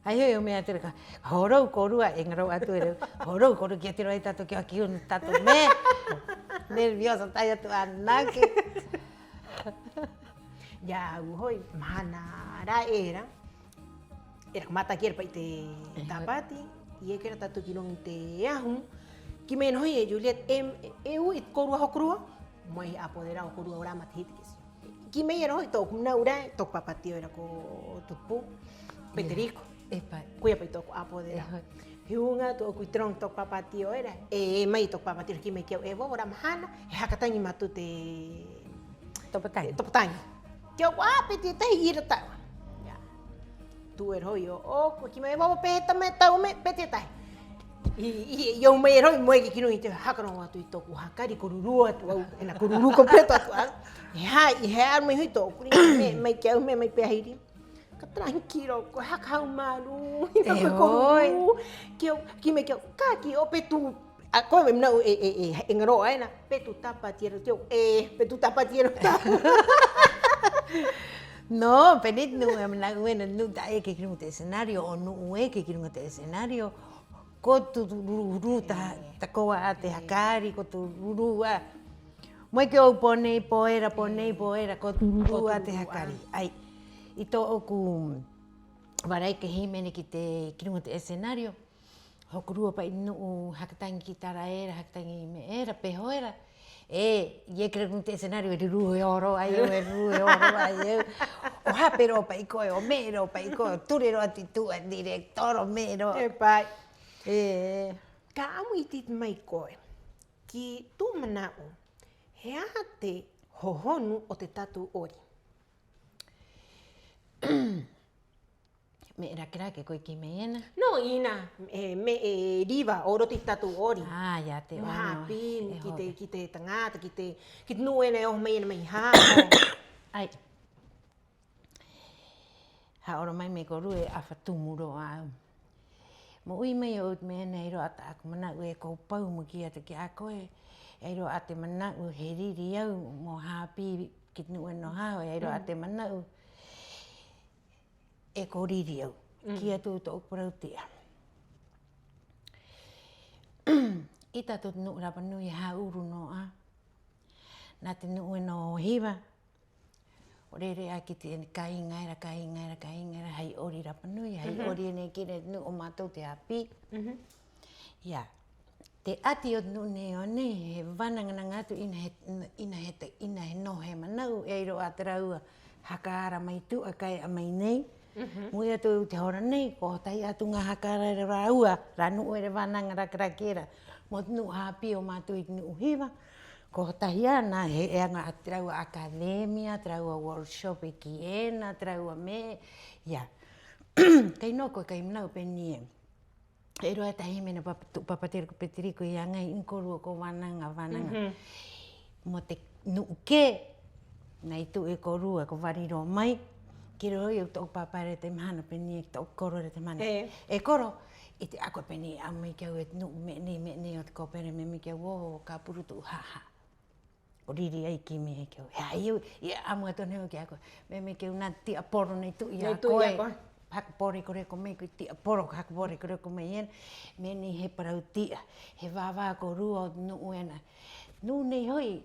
Ai ho'i o me'e te reka, hōrou kōrua, e ŋaro'a atu era, hōrou kōrua ki a te roa i tātou ki a ki un tātou me'e. Nerviosa tahi atu anake. Ya, au ho'i, mahana ra'e era. Era ko mataki era pa'i te tāpati, i eke era tātou ki ruŋa i te ahu. Kī mai ena ho'i e Juliet, e, e u'i te kōrua hokorua mo ai apoderado o kōrua o rā matahiti, qué sé yo. Kī mai era ho'i tō'oku mana'u ra'e, tō'oku pāpātio era ko Tupú, Peterico. E pa'i. Koia pa'i tō'oku apoderado. He uŋa atu ō'oku 'i te roŋo ki tō'oku pāpātio era, e, e mai tō'oku pāpātio era, kī mai ki a au, e vovo, rā mahana he haka taŋi mātou te Topa taŋi. Topa taŋi. Ki a au, a, peti e tahi, 'i ira ta'u. Ya. Tu'u era ho'i ō'oku, kī mai, e vovo, pē he tama e ta'u me'e, peti e tahi. I, i, i oho mai era ho'i mo eke ki ruŋa i te, haka roŋo atu i tō'oku hakari, ko ruru atu a au, ena ko ruru completo atu a au. He ha'i, he aru mai ho'i tō'oku riŋa, me'e mai ki a au, me'e mai pē aha i rima. Ka tranquilo koe, haka haumārū. E ho'i. Ki a au, kī mai ki a au, ka kī, 'o Petū, a koe e mana'u e, e, e, e ŋaro'a ena, Petū Tāpati era ki a au, e, Petū Tāpati era ki a au. No, pē nei te nu'u e mana'u ena, nu'u ta'e eke ki ruŋa te escenario, 'o nu'u eke ki ruŋa te escenario, ko tū ruru, ruru ta, tako'a 'ā te hakari, ko tū ruru 'ā. Mo eke 'ō'ou pō nei pō era, pō nei pō era, ko tū ruru 'ā te hakari. 'Ai, 'i tō'oku vārua e hīmene ki te, ki ruŋa te escenario, hokorua pa'i nu'u haka taŋi kitara era, haka taŋi me'e era, peho era. 'E i eke rō ki ruŋa te escenario e ruru e oro ai au, e ruru e oro ai au. 'O hape rō pa'i koe, 'o me'e rō pa'i koe, 'o ture rō atu i tu'a, director, 'o me'e rō. E pa'i. 'E ka 'a'amu 'iti-'iti mai koe, ki tu'u mana'u, ¿he aha te hōhonu o te tātou 'ori? Me'e rake-rake koe kī mai ena? No, 'ina, e, me'e riva o roto i te tātou 'ori. Ah, ia te 'ono. Mo hāpī ki te, ki te taŋata, ki te, ki te nu'u ena e oho mai ena mai hā. 'Ai. Ha'aoroma'i mai kōrua, e 'āfā tumu rō 'ā au. Mo 'ui mai ō'ou te me'e nei rō 'ā tā'aku mana'u e ko pau mo kī atu ki a koe, e ai rō 'ā te mana'u he riri au mo hāpī ki te nu'u ena o haho, e ai rō 'ā te mana'u e ko riri au. Kī atu tō'oku parauti'a. 'Ī tātou te nu'u rapa nui e hā'ū'ū nō 'ā. Nā te nu'u ena o Hiva, ko rere 'ā ki te kāiŋa era, kāiŋa era, kāiŋa era, hai 'ori rapa nui, hai 'ori ena e kī nei te nu'u o mātou te 'āpī. Ia, te 'ati o te nu'u nei o nei, he vānaŋa-naŋa atu 'ina he, 'ina he, 'ina he noho he mana'u, e ai rō 'ā te rāua haka ara mai tu'a ka e'a mai nei. Mo 'ui atu i te hora nei, ko tahi atu ŋā haka ara era o rāua, rā nu'u era e vānaŋa rake-rake era mo te nu'u hāpī o mātou i te nu'u Hiva. Ko tahi 'ana he, e aŋa 'ā te rāua academia, te rāua workshop e kī ena, te rāua me'e, ia. Kai nō koe kai mana'u pē nei ē. E ai rō 'ā tahi hīmene papa, tu'u pāpātero ko Peteriko i aŋa ai, 'ina kōrua ko vānaŋa, vānaŋa. Mo te nu'u kē, nā i tu'u e kōrua ko vari rō mai, kī rō ho'i au tō'oku pāpā era te mahana pē nei ē, ki tō'oku koro era te mahana. E koro, 'ite 'ā koe pē nei ē, 'a'amu mai ki a au e te nu'u me'e nei, me'e nei o te kope era, me'e mai ki a au, o, ka puru tu'u hāhā. Ko riri ai ki me'e ki a au. He ai au, i 'a'amu atu nei au ki a koe. Me'e mai ki a au nā te ti'aporo nei tu'u i a koe. Haka poro i ko reko mai ko te ti'aporo, haka poro i ko reko mai ena. Me'e nei he parauti'a, he vā-vā kōrua o te nu'u ena. Nu'u nei ho'i,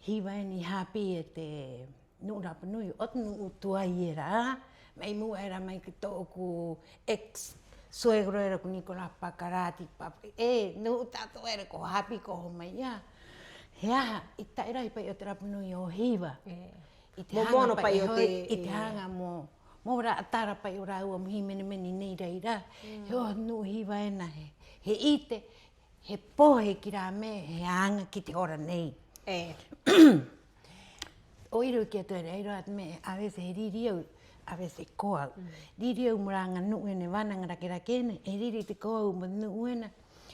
Hiva ena i hāpī e te nu'u rapa nui, o te nu'u tuai era, mai mu'a era mai ki tō'oku ex suegro era ko Nicolas Pakarati, pa, e, nu'u ta'ato'a era ko hāpī ko oho mai 'ā. He aha, i te ta'e rahi pa'i o te rapa nui o Hiva. I te haŋa pa'i o te, i te haŋa mo, mo ra'atara pa'i o rāua mo hīmene-mene nei rā i rā. He oho nu'u Hiva ena he, he 'ite, he pohe ki rā me'e he aŋa ki te hora nei. 'O ira au kī atu era, e ai rō 'ā te me'e, a veces he riri au, a veces ko au. Riri au mo rā ŋā nu'u ena e vānaŋa rake-rake ena, e riri te ko au mo te nu'u ena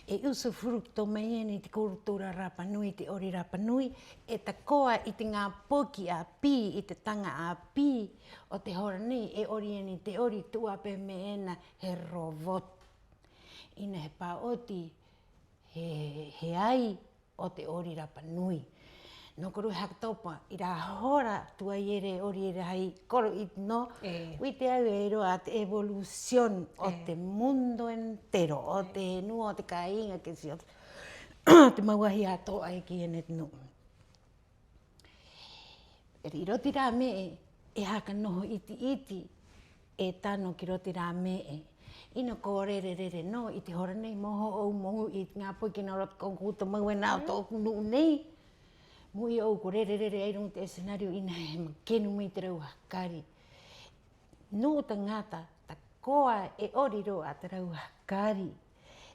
e usufructo mai ena i te cultura rapa nui, te 'ori rapa nui, e tako'a i te ŋā poki 'āpī, i te taŋa 'āpī o te hora nei, e 'ori ena i te 'ori, tu'u 'ā pē me'e ena he robot. 'Ina he pā'oti, he, he ai o te 'ori rapa nui. Nō kōrua e haka topa i rā hora tuai era e 'ori era hai koro 'iti nō. 'Ite au e ai rō 'ā te evolución o te mundo entero, o te henua, o te kāiŋa, que si, o te mau ahi ato'a e kī ena e te nu'u. 'I roto i rā me'e e haka noho 'iti-'iti, e tano ki roto i rā me'e. 'Ina ko rere-rere nō, 'i te hora nei mo oho ō'ou mo u'i i te ŋā poki nō roto ko uta mau ena o tō'oku nu'u nei. Mo u'i ō'ou ko rere-rere 'ai ruŋa i te escenario 'ina he makenu mai te rāua hakari. Nu'u taŋata, tako'a e 'ori rō 'ā te rāua hakari,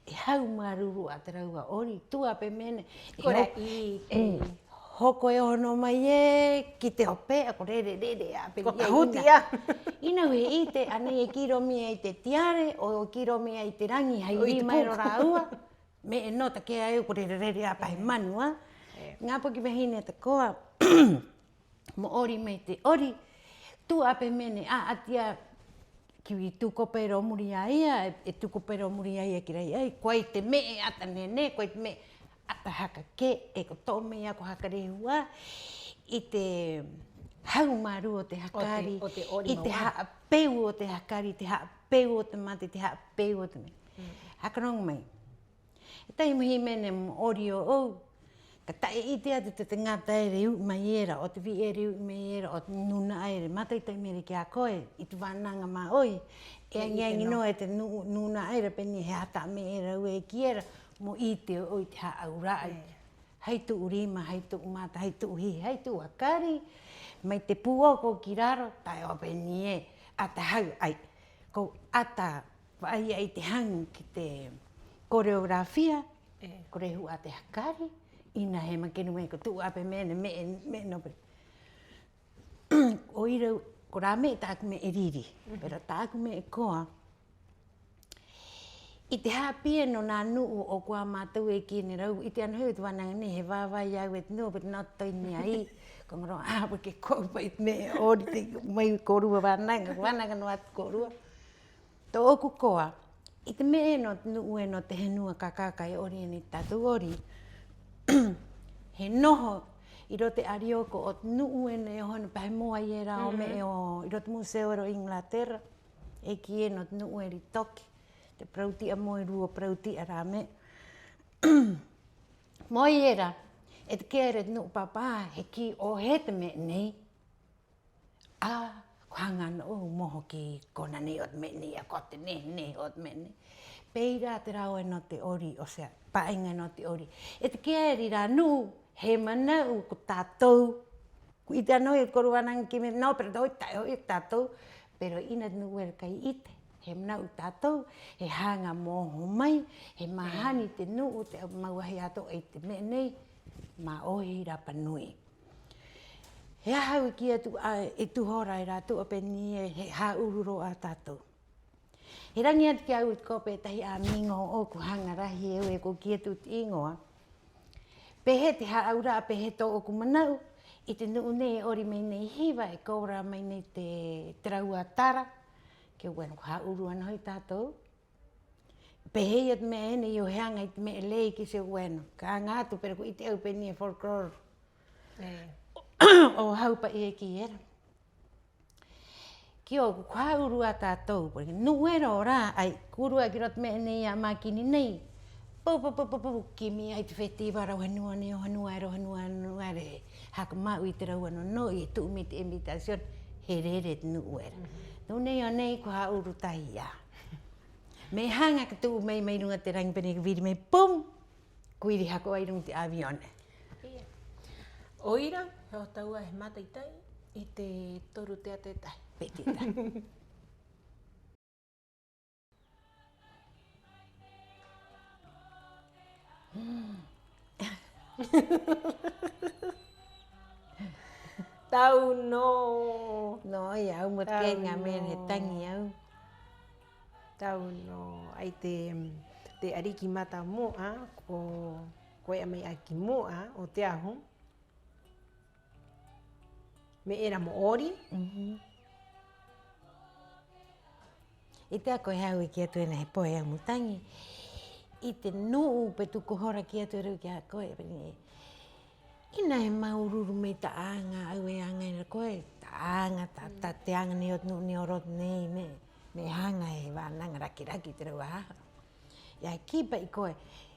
e haumārū rō 'ā te rāua 'ori, tu'a pē me'e ena, e hoko e oho nō mai ē ki te hope'a, ko rere-rere 'ā pē nei ē. 'Ina au he 'ite, a nei e kī rō mai ai te tiare, 'o kī rō mai ai te raŋi hai rima era o rāua. Me'e nō take'a e au ko rere-rere 'ā pa he manu, 'ā. Ŋā poki vahine tako'a mo 'ori mai te 'ori, tu'a pē me'e ena, 'a'ati 'ā ki tū kope era o muri i a ia, e tū kope era o muri i a ia ki rā i ai, ko ai te me'e 'ata nene, ko ai te me'e 'ata haka kē, 'e ko to'o mai 'ā ko haka rehu 'ā i te haumārū o te hakari, i te ha'apeu o te hakari, i te ha'apeu o te mate, i te ha'apeu o te me'e. Haka roŋo mai. E tahi mo hīmene mo 'ori ō'ou, ka ta'e 'ite atu te taŋata era e u'i mai era, 'o te vi'e era e u'i mai era, 'o te nūna'a era e māta'i-ta'i mai era ki a koe i te vānaŋa mā'ohi, e aŋi-aŋi nō e te nū-, nūna'a era pē nei ē: he aha ta'a me'e era a au e kī era, mo 'ite ō'ou i te hā'aura'a. Hai tu'u rima, hai tu'u mata, hai tu'u hihi, hai tu'u hakari, mai te pū'oko ki raro, ta'e o pē nei ē, 'ata hau, 'ai, ko 'ata va'ai 'ā i te haŋu ki te coreografía, ko rehu 'ā te hakari, 'ina he makenu mai ko tu'u 'ā pē me'e ena, me'e, me'e nō pē. 'O ira au ko rā me'e tā'aku me'e riri, pero tā'aku me'e koa, 'i te hāpī ena o nā nu'u o kuā mātou e kī ena rau, 'ite 'ana ho'i te vānaŋa nei, he vāvāi a au e te nu'u, pero no estoy ni ahí. Ko ŋaro'a 'ā, porque ko au pa'i te me'e 'ori, te, mai kōrua vānaŋa, ko vānaŋa nō atu kōrua. Tō'oku koa, 'i te me'e ena o te nu'u ena o te henua kakaka e 'ori ena i te tātou 'ori, he noho 'i roto i te 'arioko o te nu'u ena e oho ena pa he mōai era o me'e o, 'i roto i te museo era o Inglaterra, e kī ena o te nu'u era i toki, te parauti'a mo e rua parauti'a rā me'e. Mōai era, e take'a era e te nu'u pāpā, he kī, 'o he te me'e nei. 'Ā, ko haŋa 'ana 'ō mo oho ki kona nei o te me'e nei, 'a ko te nehe-nehe o te me'e nei. Pē ira te rao ena o te 'ori, o sea, pā'iŋa ena o te 'ori. E take'a era i rā nu'u, he mana'u ko tātou. Ko 'ite 'ana ho'i e te kōrua vānaŋa kī mai, no, pero ta'e ho'i e tātou. Pero 'ina te nu'u era kai 'ite, he mana'u tātou, he haŋa mo oho mai, he māhani te nu'u, te mau ahi ato'a i te me'e nei, mā'ohi Rapa Nui. He aha au i kī atu 'ā, i tu'u hora era tu'a pē nei ē, he hā'uru rō 'ā tātou. He raŋi atu ki a au i te kope e tahi amigo ō'oku, haŋa rahi e au e ko kī atu te 'īŋoa. Pē hē te hā'aura'a, pē hē tō'oku mana'u i te nu'u nei e 'ori mai nei hiva, e kōrua mai nei te, te rāua tara. Ke, bueno, ko hā'uru 'ana ho'i tātou. Pē hē ia te me'e ena i oho haŋa i te me'e lei, ki se, bueno, ka aŋa atu, pero ko 'ite au pē nei ē folklore. 'O hau pa'i e kī era. Ki ō'oku, ko hā'uru 'ā tātou, porque nu'u era o rā, 'ai, ko uru 'ā ki roto me'e nei a mākini nei. Pau, pau, pau, pau, pau, kimi 'ā i te festival o henua nei, o henua era, o henua era, o henua era, he haka ma'u i te rāua no-no'i, he tu'u mai te invitación, he rere te nu'u era. Nu'u nei o nei, ko hā'uru tahi 'ā. Me'e haŋa ka tu'u mai, mai ruŋa te raŋi pē nei ka viri mai, pum! Ko iri haka 'ou 'ai ruŋa te avione. 'O ira, he oho tāua he māta'i-ta'i i te toru teata e tahi. Pē te tahi. Tau nō. Nō, i a au mo te kai ŋā me'e he taŋi a au. Tau nō, 'ai te, te 'ariki mata mu'a, ko, ko e'a mai 'ā ki mu'a o te ahu. Me'e era mo 'ori. 'Ite 'ā koe he aha au i kī atu ena he pohe a au mo taŋi. 'I te nu'u pē tu'u ko hora kī atu era ki a koe, pē nei ē. 'Ina he māuru-uru mai ta'a aŋa a au e aŋa era koe, ta'a aŋa, ta'a, ta'a te aŋa nei o te nu'u nei o roto nei, me'e, me'e haŋa he vānaŋa raki-raki te rāua haha. I a kī pa'i koe,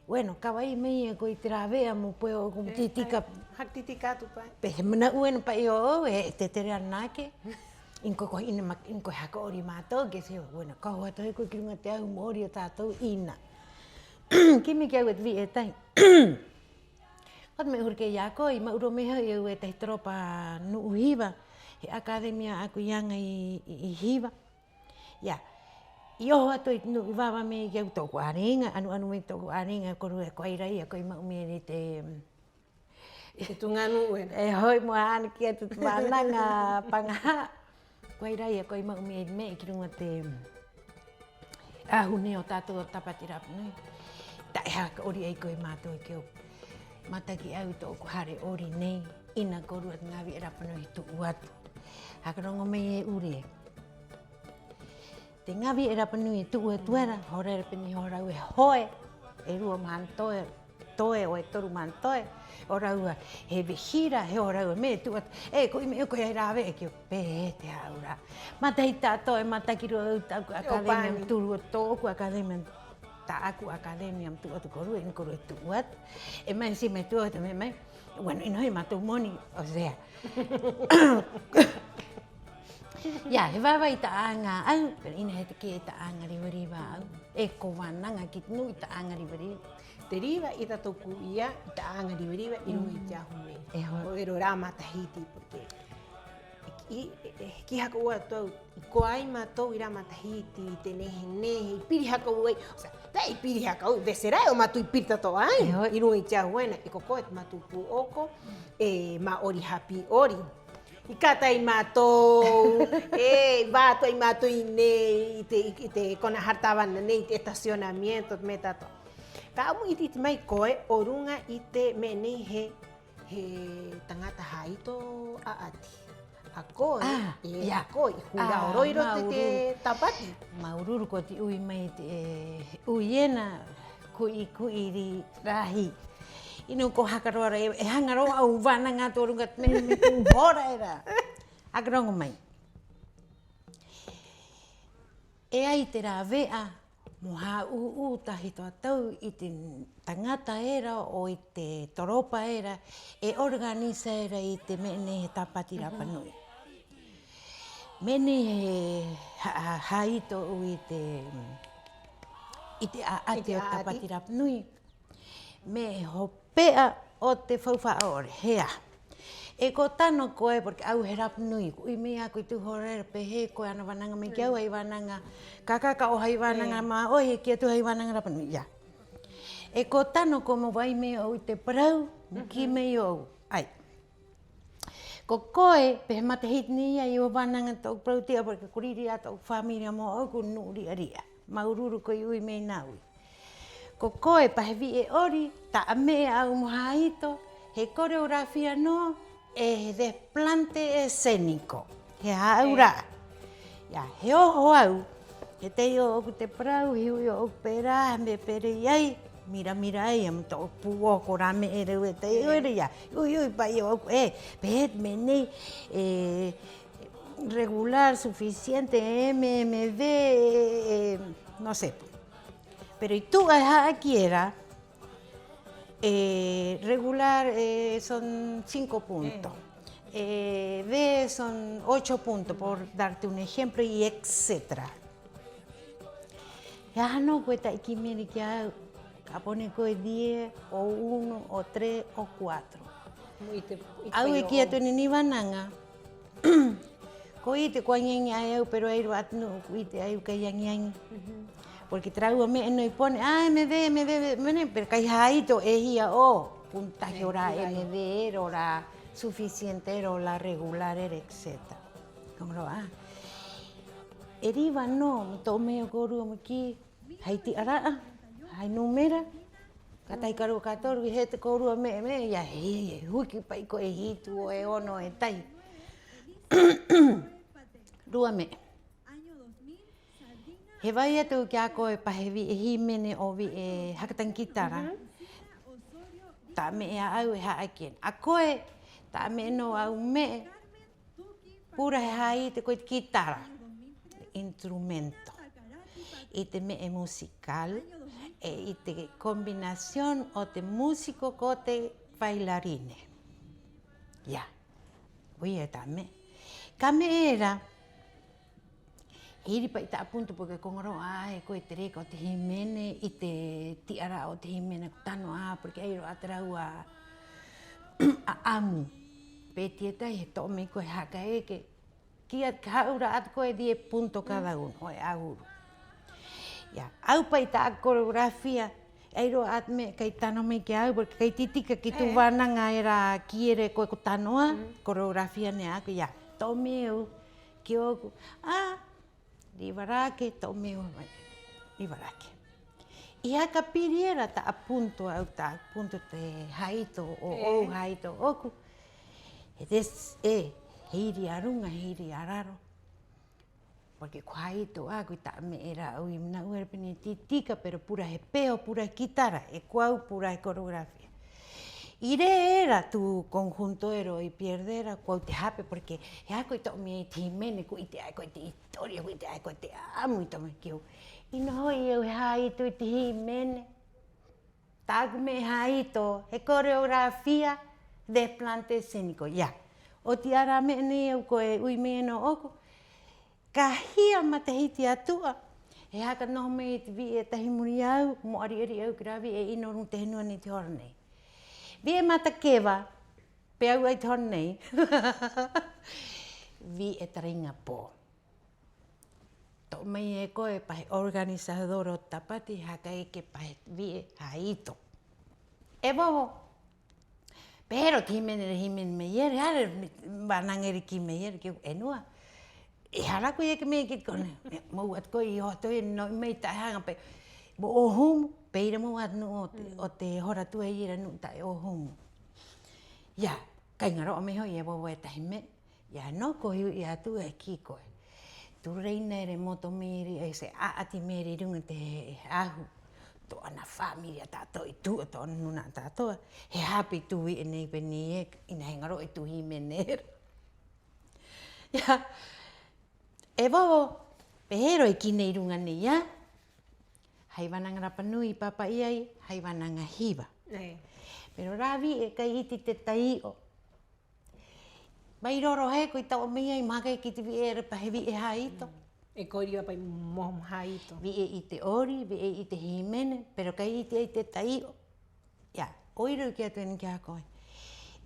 bueno, ka va'ai mai ia koe i te rāve'a mo puea ō'oku mo tī-tika. Haka tī-tika atu pa'i. Pē he mana'u ena pa'i ō'ou, e te tere anake. 'Ina koe, koe, 'ina ma, 'ina koe haka 'ori mātou, ke se, bueno, ka oho atu ho'i koe ki ruŋa te ahu mo 'ori o tātou, 'ina. Kimi ki a au e te vi'e e tahi. Ko te me'e huru kē i a koe, i ma'u rō mai ho'i a au e tahi taropa nu'u hiva, he academia 'ā'aku i aŋa i, i, i hiva. Ia, i oho atu i te nu'u i vava mai ki a au tō'oku 'āriŋa, 'anu-'anu mai tō'oku 'āriŋa, kōrua e ko ai rā ia koe i ma'u mai era i te, i te tū ŋā nu'u era. E ho'i mo 'ana kī atu te vānaŋa paŋaha'a. Ko ai rā ia koe i ma'u mai era me'e ki ruŋa te ahu nei o tātou o Tāpati Rapa Nui. Ta'e haka 'ori 'ai koe i mātou e kī ō'oku. Mataki a au i tō'oku hare 'ori nei, 'ina kōrua te ŋā vi'e rapa nui he tu'u atu. Haka roŋo mai e 'uri ē. Te ŋā vi'e rapa nui e tu'u atu era, hora era pē nei, hora au e hoe, e rua mahana toe, toe 'o e toru mahana toe, o rāua he vihira, he o rāua me'e tu'u atu. E, ko 'ī me'e koe e rāve'a ki ō'oku, pē hē te hā'aura'a. Matahiti ta'ato'a e mataki rō au i tā'aku academia mo turu atu, tō'oku academia, tā'aku academia mo tu'u atu kōrua, 'ina kōrua e tu'u atu. E mai si mai tu'u atu, mai, mai. Bueno, 'ina ho'i mātou moni, o sea. Ia, he vāvāi i ta'a aŋa a au, pero 'ina he take'a i ta'a aŋa riva-riva a au. E ko vānaŋa ki te nu'u i ta'a aŋa riva-riva. Te riva i tātou ku'u ia i ta'a aŋa riva-riva 'i ruŋa i te ahu nei. E ho'i. 'O era o rā matahiti, porque i, i, i, ki haka 'ou atu au, i ko ai mātou i rā matahiti, i te nehe-nehe, i piri haka 'ou ai, o sea, ta'e i piri haka 'ou, 'e será 'o mātou i piri ta'ato'a ai, e ho'i, 'i ruŋa i te ahu ena, e ko koe te mātou pū'oko, e ma'ori hāpī 'ori. 'I kata i mātou, e, i vātu'a i mātou 'i nei, i te, i te kona hara tāvana nei, i te estacionamiento, te me'e ta'ato'a. Ka 'a'amu 'iti-'iti mai koe o ruŋa i te me'e nei he, he taŋata hāito 'a'ati. A koe, a koe, i hura'u rō 'i roto i te Tāpati. Māuru-uru ko te 'ui mai i te, e, 'ui ena, ku'i-ku'i ra'e. 'Ina ko haka roa rā, e, e haŋa rō au vānaŋa atu o ruŋa te me'e, me'e ko hora era. Haka roŋo mai. E ai te rāve'a mo hā'ū'ū tahi to'a tau i te taŋata era 'o i te toropa era e organiza era i te me'e nei he Tāpati Rapa Nui. Me'e nei he ha-, ha-, hāito au i te, i te 'a'ati o te Tāpati Rapa Nui. Me'e hope'a o te faufa'a ore, he aha. E ko tano koe, porque a au he rapa nui, ko 'ui mai a koe i tū hora era pē hē koe ana vānaŋa mai ki a au hai vānaŋa ka ka-ka 'o hai vānaŋa mā'ohi, e kī atu hai vānaŋa rapa nui, ia. E ko tano koe mo va'ai mai o'ou i te parau, mo kī mai o'ou. 'Ai. Ko koe, pē he matahiti nei ia i au vānaŋa tō'oku parau ti'a, porque ko riri 'ā tō'oku familia mō'oku nu'u ri'a-ri'a. Māuru-uru koe i 'ui mai nā 'ui. Ko koe pa he vi'e 'ori, ta'a me'e a au mo hāito, he coreografía nō, 'e he desplante escénico, he hā'aura'a. Ia, he oho au, he tei ō'oku te parau, he u'i ō'oku pē rā, he me'e pē rā i ai, mira-mira ai, a mo to'o pū'oko rā me'e era e tei ō'oku era, ia. U'i-u'i pa'i ō'oku, e, pē hē te me'e nei, e, regular, suficiente, M M V, e, no sé. Pero i tu'a e ha'aki era, e, regular, e, son cinco puntos. E, B son ocho puntos, por darte un ejemplo, y etcétera. ¿He aha nō koe ta'e kī mai era ki a au, ka pone koe diez o uno o tres o cuatro? A au e kī atu ena nei vānaŋa. Ko 'ite ko aŋi-aŋi 'ā e au, pero ai rō 'ā te nu'u ko 'ite 'ā e au kai aŋi-aŋi. Porque te rāua me'e nō i pone, ah, M V, M V, M V, pero kai hāito e hia 'ō puntaje o rā M V era, o rā suficiente era, o rā regular era, etcétera. Ko ŋaro'a 'ā. E riva nō mo to'o mai o kōrua mo kī hai ti'ara'a, hai númera, ka tahi, ka rua, ka toru, he te kōrua me'e, me'e, ia, he, he huki pa'i koe e hitu 'o e ono 'o e tahi. Rua me'e. He va'i atu ki a koe pa he vi'e hīmene 'o vi'e haka taŋa kitara. Ta'a me'e a au e ha'aki ena. A koe, ta'a me'e nō a au me'e, pura he hāito koe i te kitara, instrumento, i te me'e musical, 'e i te combinación o te músico ko te bailarine. Ia. Koia e ta'a me'e. Ka me'e era, he iri pa'i ta'a punto, porque ko ŋaro'a 'ā e koe te reka o te hīmene, i te ti'ara'a o te hīmene ko tano 'ā, porque ai rō 'ā te rāua 'a'amu. Pē ti'a tahi he to'o mai koe haka eke, kī atu, ka hā'aura'a atu koe diez punto cada uno, 'o e 'ahuru. Ia, a au pa'i ta'a coreografía, ai rō 'ā te me'e kai tano mai ki a au, porque kai tī-tika ki tū vānaŋa era kī era e koe ko tano 'ā, coreografía nei 'ā'aku, ia. To'o mai a au ki ō'oku, ah, riva rā ke, to'o mai a au, riva rā ke. I haka piri era ta'a punto a au, ta'a punto te hāito ō'ou, hāito ō'oku. He des-, e, he iri a ruŋa, he iri a raro. Porque ko hāito 'ā'aku i ta'a me'e era a au i mana'u era pē nei e tī-tika, pero pura he peho, pura he kitara, e ko au pura he coreografía. I rē era tū conjunto era o i Pierde era, ko au te hape, porque he aha koe i to'o mai ai te hīmene, ko 'ite 'ā e koe te historia, ko 'ite 'ā e koe te 'a'amu i to'o mai ki a au. 'Ina ho'i a au he hāito i te hīmene. Tā'aku me'e hāito, he coreografía, desplante escénico, ia. 'O te ara me'e nei a au ko e 'ui mai ena ō'oku, ka hia matahiti a tu'a, he haka noho mai i te vi'e e tahi muri i a au, mo 'ari'ari a au ki rā vi'e 'ina o ruŋa i te henua nei te hora nei. Vi'e Matakeva, pē a au 'ai te hora nei. Vi'e taraŋa pō. To'o mai e koe pa he organizador o te Tāpati, haka eke pa he vi'e hāito. E vovo. Pero te hīmene era, hīmene mai era, 'i hare vānaŋa era kī mai era ki a koe, e nua, ¿e hā rā koe i eke mai ki te kona? Mau atu koe i oho atu e nō mai ta'a haŋa pa'i. Mo 'ohumu, pē ira mau atu nu'u o te, o te hora tuai era nu'u ta'e 'ohumu. Ia, kai ŋaro'a mai ho'i e vovo e tahi me'e. Ia, nō ko hiu i a tu'a e kī koe. Tū reina era e moto mai era, e se 'a'ati mai era 'i ruŋa te ahu. Tō'ona familia ta'ato'a i tu'a, tō'ona nūna'a ta'ato'a. He hāpī tū vi'e nei pē nei ē, 'ina he ŋaro'a i tū hīmene era. Ia, e vovo, pē hē rō e kī nei 'i ruŋa nei, ia. Hai vānaŋa rapa nui i pāpa'i ai, hai vānaŋa hiva. Pero rā vi'e kai 'iti te tai'o. Mai roro hē koe i to'o mai ai, mo haka ki te vi'e era pa he vi'e hāito. E kori a pa'i mo hāito. Vi'e i te 'ori, vi'e i te hīmene, pero kai 'iti ai te tai'o. Ia, 'o ira au kī atu ena ki a koe.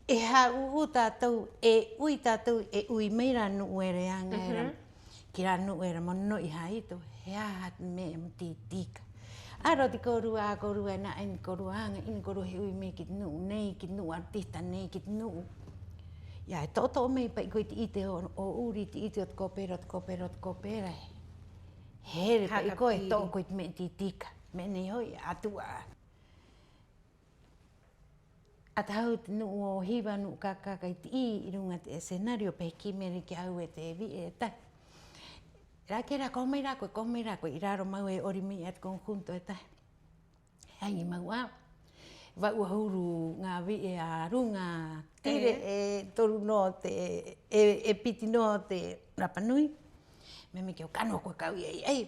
E hā'ū'ū tātou, e 'ui tātou, e 'ui mai rā nu'u era e aŋa era ki rā nu'u era mo no-no'i hāito, he aha te me'e mo tī-tika. 'Ā rō te kōrua, 'ā kōrua e nā 'ina te kōrua aŋa, 'ina kōrua he 'ui mai ki te nu'u nei, ki te nu'u artista nei, ki te nu'u. Ia, e to'o-to'o mai pa'i koe i te 'ite o, o 'uri, te 'ite o te kope era, o te kope era, o te kope era, he, he here pa'i koe, to'o koe i te me'e tī-tika. Me'e nei ho'i, a tu'a 'ā. 'Ata hau te nu'u o hiva, nu'u kaka kai te 'ī 'i ruŋa te escenario, pē he kī mai era ki a au e te vi'e e tahi: Raquel, ko oho mai rā koe, ko oho mai rā koe. 'I raro mau e 'ori mai 'ā te conjunto e tahi. He aŋi mau 'ā. Va'u 'ahuru ŋā vi'e a ruŋa tire, e toru nō te, e, e piti nō te Rapa Nui. Me'e mai ki a au: Ka noho koe, ka u'i ai, ai.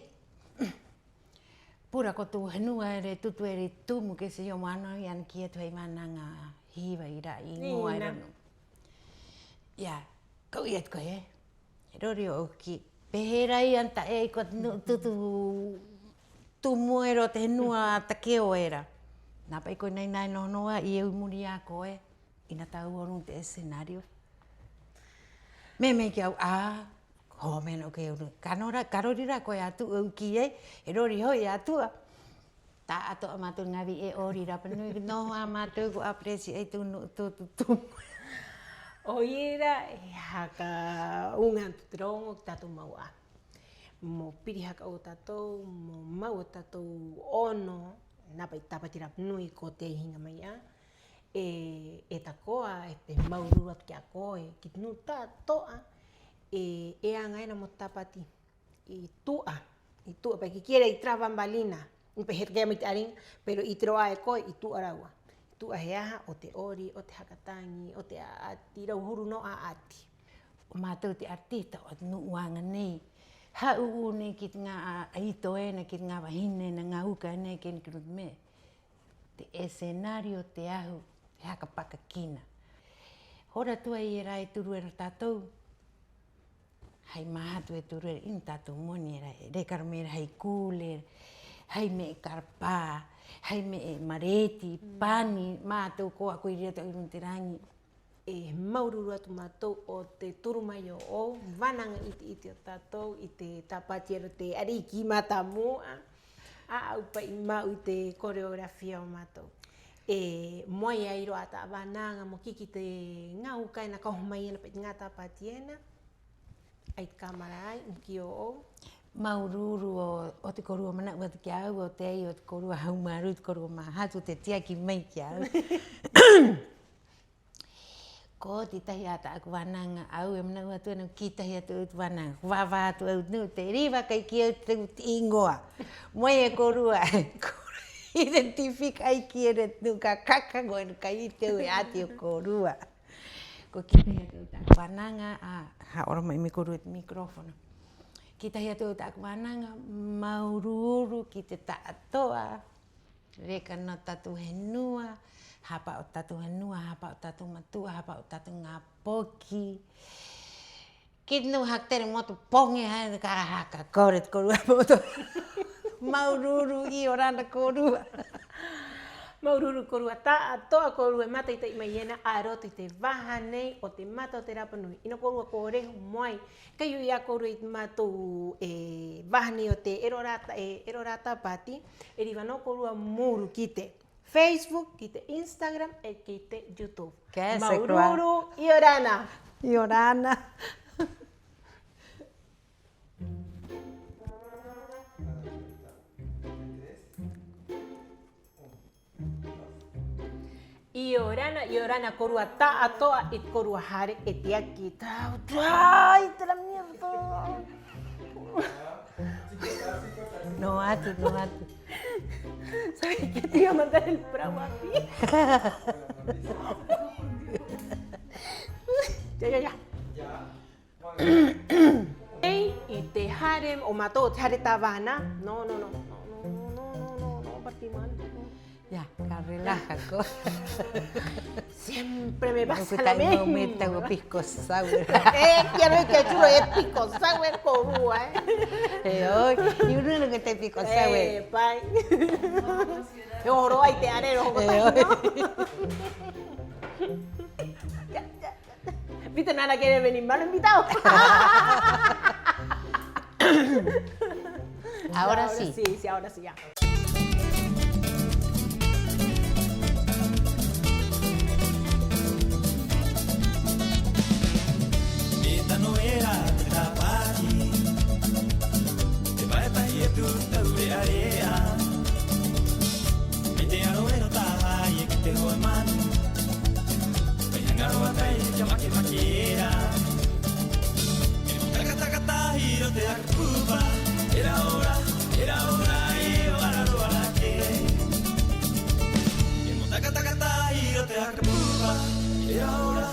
Pura ko tū henua era e tutu era i te tumu, qué sé yo, mo ano i ana kī atu hai vānaŋa hiva i rā 'īŋoa era nu'u. Ia, ka u'i atu koe ē. He rori ō'ou ki, pē hē rā i ana ta'e ai ko te nu'u tutu tumu era o te henua takeo era. Nā pa'i koe nā 'ina e noho nō 'ā 'i au 'i muri i a koe. 'Ina tāua o ruŋa te escenario. Me'e mai ki a au: 'Ā, ko hōmena 'ō ki a au. Ka no rā, ka rori rā koe a tu'a, au kī ai, he rori ho'i a tu'a. Ta'ato'a mātou ŋā vi'e 'ori Rapa Nui, noho 'ā mātou ko apreciate ai tū nu'u tutu tumu. 'O ira, he haka uŋa atu te roŋo ki a tātou mau 'ā. Mo piri haka 'ou o tātou, mo ma'u o tātou 'ono, nā pa'i Tāpati Rapa Nui ko te ihiŋa mai 'ā. E, e tako'a, e, e māuru-uru atu ki a koe, ki te nu'u ta'ato'a, e, e aŋa ena mo te Tāpati. I tu'a, i tu'a, pa'i, ki kī era i tras bambalina, 'ina pa'i he take'a mai te 'ariŋa, pero i te roa e koe, i tu'a rāua. I tu'a he aha, o te 'ori, o te haka taŋi, o te 'a'ati, rauhuru nō 'a'ati. O mātou te artista o te nu'u aŋa nei, hā'ū'ū nei ki te ŋā 'āito ena, ki te ŋā vahine ena, ŋā uka ena, ki ena ki ruŋa te me'e. Te escenario, te ahu, he haka pakakina. Hora tuai era e turu era tātou, hai māhatu e turu era, 'ina tātou moni era, e reka rō mai era hai cooler, hai me'e karapā, hai me'e mareti, pani, mātou koa koe i reira atu 'i ruŋa te raŋi. E māuru-uru atu mātou o te turu mai ō'ou, vānaŋa 'iti-'iti o tātou i te Tāpati era o te 'ariki mata mu'a, 'ā'au pa'i ma'u i te coreografía o mātou. E, mo ai ai rō 'ā ta'a vānaŋa mo kī ki te ŋā uka ena ka oho mai ena pa'i, te ŋā Tāpati ena, 'ai te kāmara ai, mo kī ō'ou. Māuru-uru o, o te kōrua mana'u atu ki a au, o te ai o te kōrua haumārū, te kōrua māhatu, te tiaki mai ki a au. Ko oti tahi 'ā tā'aku vānaŋa, a au e mana'u atu ena, ko kī tahi atu au te vānaŋa, ko vā-vā atu au te nu'u, te riva kai kī au te, te 'īŋoa. Mo ai e kōrua, kōrua identifica ai kī era te nu'u ka kaka, ko ena kai 'ite au e 'ati o kōrua. Ko kī tahi atu au tā'aku vānaŋa, a, ha'aoroma'i mai kōrua te micrófono. Kī tahi atu au tā'aku vānaŋa, māuru-uru ki te ta'ato'a. Reka nō tātou henua, hāpa'o tātou henua, hāpa'o tātou matu'a, hāpa'o tātou ŋā poki. Ki te nu'u haka tere mo te poŋe, ha, ka, haka kore te kōrua moto. Māuru-uru, 'iorana kōrua. Māuru-uru kōrua ta'ato'a, kōrua e māta'i-ta'i mai ena a roto i te vaha nei o te Mata o te Rapa Nui. 'Ina kōrua ko rehu mo ai, kai u'i a kōrua i te mātou, e, vaha nei o te Ero Rata, e, Ero Rata Pati, e riva nō kōrua mo uru ki te Facebook, ki te Instagram 'e ki te YouTube. Māuru-uru, 'iorana. 'Iorana. 'Iorana, 'iorana kōrua ta'ato'a i te kōrua hare e tiaki. Ai, te la mierda. No atu, no atu. ¿Sabes qué? Te iba a mandar el bravo a ti. Ya, ya, ya. Nei, i te hare o mātou, te hare tāvana. No, no, no, no, no, no, no, no, no, Bartimán. Ya, ka relaja ko. Siempre me pasa lo mismo. Ko ta'e mau me'e ko pisco sour. E, kia rave ki a Chulo e pisco sour kōrua, ¿eh? E, oi, you know que te pisco sour. E, pai. E oro ai te arero, ko ta'e, ¿no? Ya, ya. ¿Viste? Nada quiere venir, malo invitado. Ahora sí. Sí, sí, ahora sí, ya. E tano era te tāpati, te pae tahi e tū taure'a-re'a. Mai te aro era o taha ia ki te hoa manu, mai haŋa rō a kai kia make-make era. E mo taka-taka tahi rō te haka pūpā, era ora, era ora, e o ara rō ara kē. E mo taka-taka tahi rō te haka pūpā, era ora.